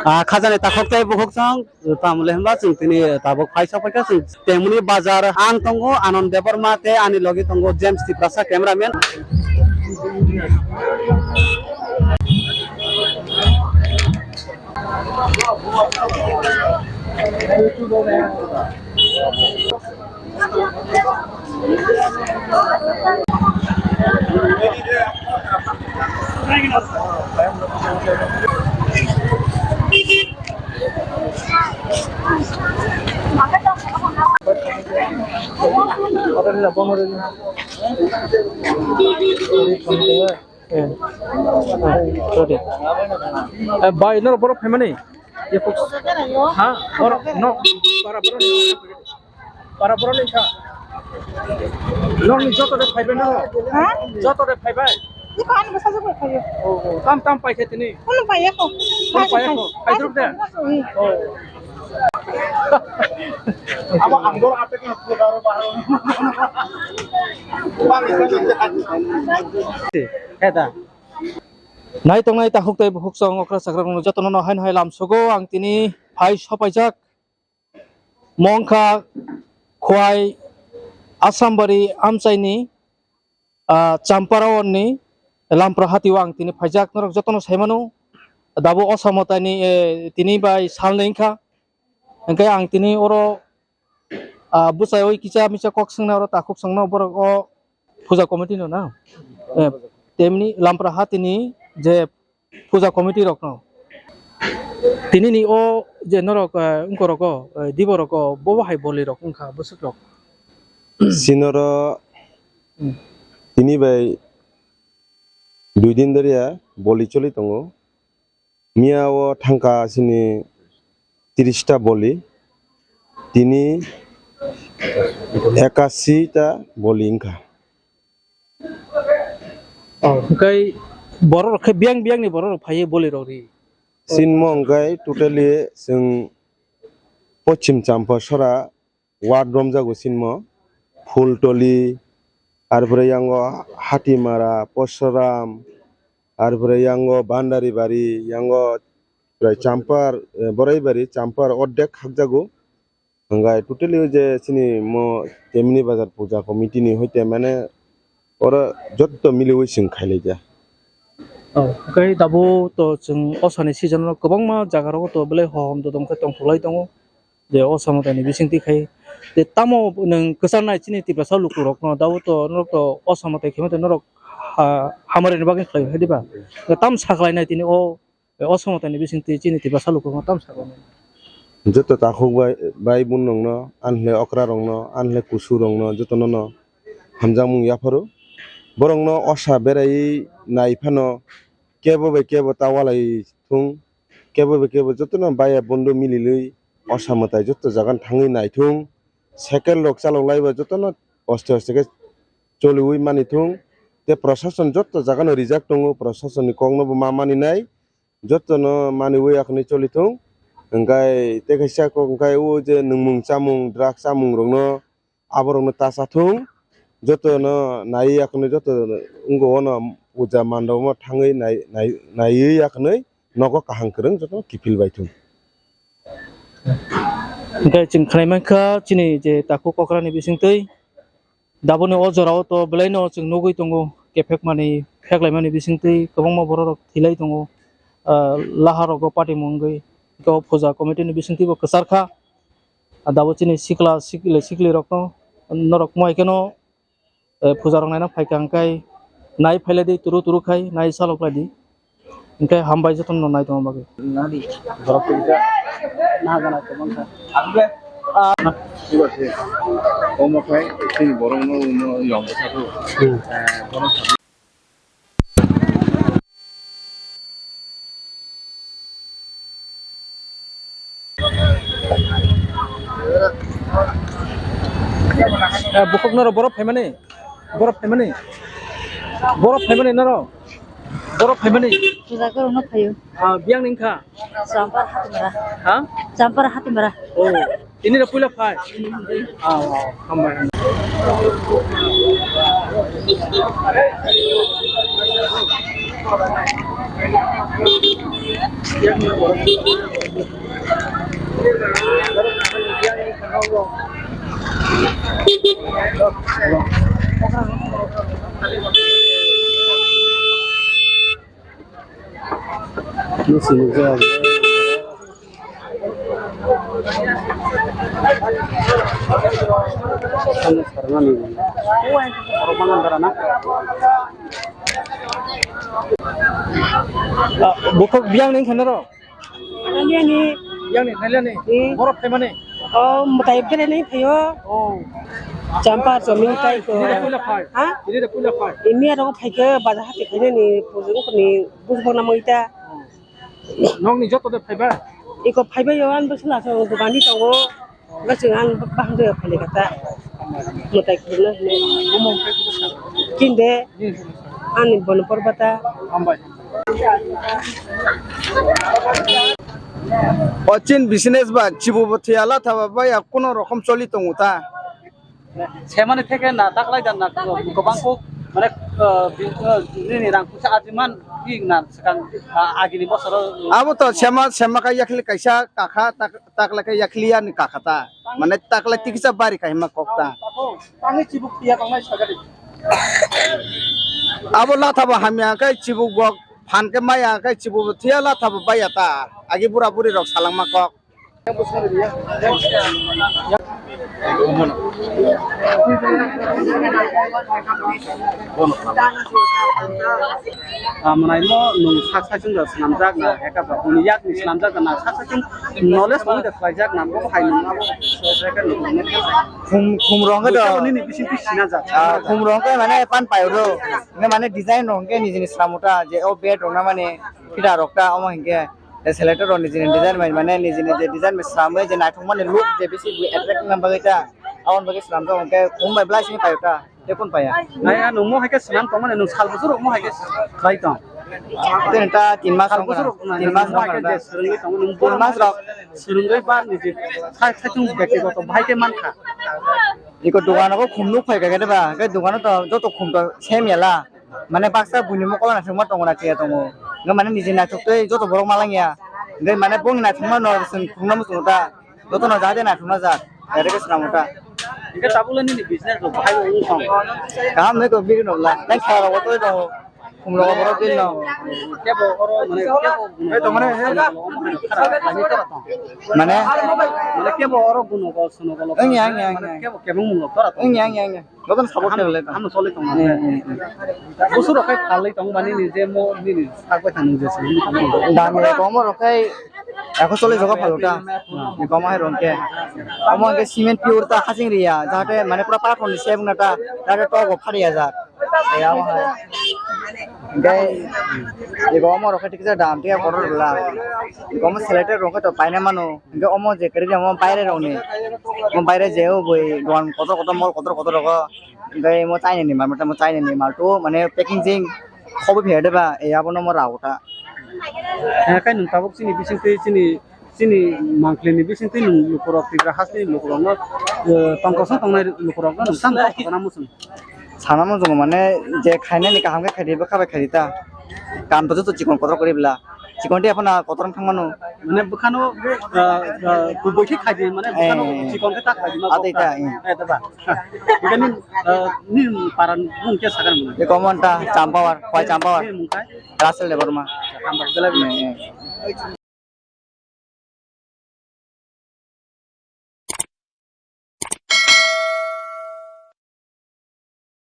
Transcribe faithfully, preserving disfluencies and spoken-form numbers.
Ah, khajani takhuk tei bukhuk song, tamle hwnba chwng tini tabuk phai sopaikha chwng Temuni bazar ang tongo, Anand Debbarma tei ani logi tongo James Tiprasa cameraman. Eh, eh, sorry. Eh, bai, norok borok phaimani? Ha? Borok, no, para borok ni, para borok ni kha. Nokni joto de phaibai norok? Ha? Joto de phaibai? Iko ani bwsajwk bai phaio. Oh, oh, tam, tam paikha tini? Kunu paiya kho. Kunu paiya kho? Phaijrwk de? Hmm. Oh. Abo ang borok atek no. Eta. Nai tongnai takhuk tei bukhuk song okra chakra rokno jotono no haino hai lam sugo ang tini phai sopaijak. Mongkha Khwai Assambari amchaini, ah, Champara orni Lampra hatio ang tini phaijak norok jotono saimano. Dabo Osamo taini, eh, tini bai salnwi wngkha. Hwnkhe ang tini oro, ah, bwsai oi kisa misa kok swngnai oro takhuk songno borok o puja committee no na. Eh, temni Lampra hatini je puja committee rokno. Tini ni o je norok, eh, wngkorogo, eh, dibo rogo bobo hai boli rok wngkha bwswk rok. Sinoro Hmm. tini bai dui din doriya boli choli tongo. Miya o thangkha sini tiris ta boli, tini ekasi ta boli wngkha. Oh, hwnkhe borok rok khe biyang biyang ni borok rok phaiwi boli rok ri. Sinmo hwnkhe totally chwng Pochim Champa sora ward romjago sinmo, Phultoli, arpore yango Hatimara, Posoram, arpore yango Bandaribari, yango prai Champar, eh, Boraibari, Champar ordek hakjago. Hwnkhai totally o je chini mo Temni Bazar Puja Committee ni hoite mane oro jotto miliwi chwng khailaija. Oh, hwnkhe tabuk to chwng osani season o kwbangma jaga rogo to belai hohom dodom khe tongthoklai tongo. Je o samataini bisingtwi khai, je tamo nwng kwcharnai chini Tiprasa lukurokno, dabo to norok to o samatai khe norok ha-, hamari ni bagwi khlai hai diba? Tam sakhlainai tini o, o samataini bisingtwi chini Tiprasa lukurokno tam sakhlainai. Joto takhuk bai, bai bunrokno, anhle okrarokno, anhle kusurokno, jotono no hamjakmung yapharo. Borokno osa beraiwi nai phano kebo bai kebo ta walai thung. Kebo bai kebo jotono baya bondo mililwi osa mwtai joto jaga thangwi naithung, cycle rok chaloklaiba jotono oste oste khe choliwi manithung. Tei prosason joto jagano rijak tongo, prosasonni kokno bo ma maninai, jotono maniwi akhwnwi cholithung. Hwnkhe tei kaisa kok hwnkhe o je nwngmung chamung, drug chamung rokno aborokno ta chathung, jotono naiwi akhwnwi joto wngwi ono puja mandopno thangwi nai-, nai-, naiwi akhwnwi nogo kaham kwrwng jotono kiphil baithung. Hwnkhe chwng khnai mankha chini je takhuk okrani bisingtwi, daboni o jorao to belaino chwng nugwi tongo, kephek mani, pheklaimani bisingtwi kwbangma bororok thwilai tongo, ah, laharogo patimung wngwi, hwnkhe o puja committee ni bisingtwibo kwcharkha. Ah, dabo chini sikla, sikli, sikli rokno norok moi kheno, eh, puja rok naina phaikha, hwnkhe nai phailaidi, turu turu khai nai chaloklaidi, hwnkhe hambai jotono nai tongma bagwi. Nadi, borok kisa nagana kwbangkha. Ah. Omo khai chini borokno yong bwsakhe. Hmm. Eh, borok Eh, bukhuk norok borok phaimani? Borok phaimani? Borok phaimani norok? Borok phaimani? Puja kwrwngno phaio. Ah, biyang ni wngkha? Champar Hatimara. Ha? Champar Hatimara. Oh, tini rok puila phai? Ah, ah, hambai, hambai. Bukhuk biyang ni khenaro. Thailyani. Yang ni, Thailyani. Hmm. Borok phaimani. Oh, mwtai bere ni phaio. Oh. Champa choming tai ko. Ini dah puila phai. Ha? Ini dah puila phai. Ini ada ko phai ke bazar hati phai ni pujung ko ni bus bona moita. Nong ni joto de phaiba. Iko phaiba yo an bus la so dukan di tongo. Bwswng ang baham de phai kha ta. Mwtai khulumno hinwi. Kinde ani bono porbata. Hambai. O chin business ba chibu bo thwiya la thaba ba ya kuno rokom choli tongo ta. Semani theke na taklai dan na kwbang kuk mane, eh, bi-, eh, nini rang puisa ajiman ki na swkang, ah, agini bosoro. Abo to sema, sema ka yakli kaisa kakha tak, tak lake yakli ani kakha ta. Mane taklai tikisa bari kaima kok ta. Tangi chibuk tiya tangnai sagadi. Abo latha bo hamya kai chibuk bok phan ke maya kai chibuk thiya latha bo baya ta. Agi bura buri rok salangma kok. Amwnai no nwng sak saichung da swnamjak na, eka ba hwnwi yak ni swnamjak na, sak saichung knowledge tongwi da khlaijak na, bo hai nwng abo khum, khum rong do. Nini bising twi sinajak. Ah, khum rong khe mane pan pai ro. Nge mane design rong khe nijini swnam uta je o bed rong na mane pida rok ta omo hinkhe. Selector rok nijini design bai mane nijini je design bai swnam je naithok mani look je bisi attract wngna bagwi ta. Aboni bagwi swnamjak hinkhe khum bai belai simi pai uta. Tei kun paya? Nai, ah, nwng mo hai khe swnam tongmani, nwng sal bwswk rok mo hai khe khlai tong. Tei ta tin mas sal rok bwswk rok, tin mas mo rok hai khe da. Je swrwngwi tongmani, nwng tin mas rok swrwngwi ba niji sai, sai thung bektigoto bahai khe mankha. Iko dogano kho khum nuk phai kha khe ba, khe dogano to joto khum to same ya la. Mane baksa buini mokol na thwngma tongo na tiya tongo. Nge mane niji naithok tei joto borok malangya. Nge mane bongni naithokma no swng khumna muchungo ta. Jotono jahade naithokna jak, direct swnamo ta. Hingke tabukle nini business rok bahai bo wng thong. Kaham nai to biri rok la, nai kha rok to do. Khum rok borok din no. Kebo oro mane kebo guno. Ei to mane, ei. Mane? Mane kebo oro guno go suno go. Wngya, wngya, wngya. Kebo kebo mung rok tora to. Wngya, wngya, wngya. Jotono support khe rwlai tong. Hamno choli tong. Hmm, hmm, hmm. Busu rok khai phalwi tong mani ni je mo nini sak bai thang je sini. Dam rok komo rok khai ekho choli jogo phalo ta. Ni komo hai rong khe. Omo hwnkhe cement pure ta hasing riya. Jahate mane pura pathor ni sebung na ta. Jahate tok bo phariya ja. Ya mo hai. Hwnkhe ni komo rok khai tiksa dam tiya kotor la. Ni komo selected rok khai to paina mano. Hingke omo je kwrwi omo baire rokni, omo baire je o bui dogan kotor kotor mol kotor kotor rogo, hingke omo China ni mal mata omo China ni mal to mane packing jing khobo phi de ba e abono omo rao ta. Hingke nwng tabuk chini bisingtwi chini, chini mangpli ni bisingtwi nwng lukurok Tripura hasteni lukurokno, eh, tongkosong tongnai lukurokno nwng tamo kok khana muchung. Sana muchungo mane je khainani kaham khe khaidi bwkha bai khaidi ta. Kam to joto chikon kotor kwrwi bla. Chikon tei aphano kotor wng thangmano. Mane bwkhano, ah, ah, kubui khe khaidi mane bwkhano eh, chikon khe ta khaidi ma. Adai ta, eh. Eh, ta ba. Bwkhani, ah, ni paran bung khe sakar mane. Eko mon ta Champawar, Khwai Champawar. Ni mung khai? Russell Debbarma. Hambai belai belai. Eh, eh.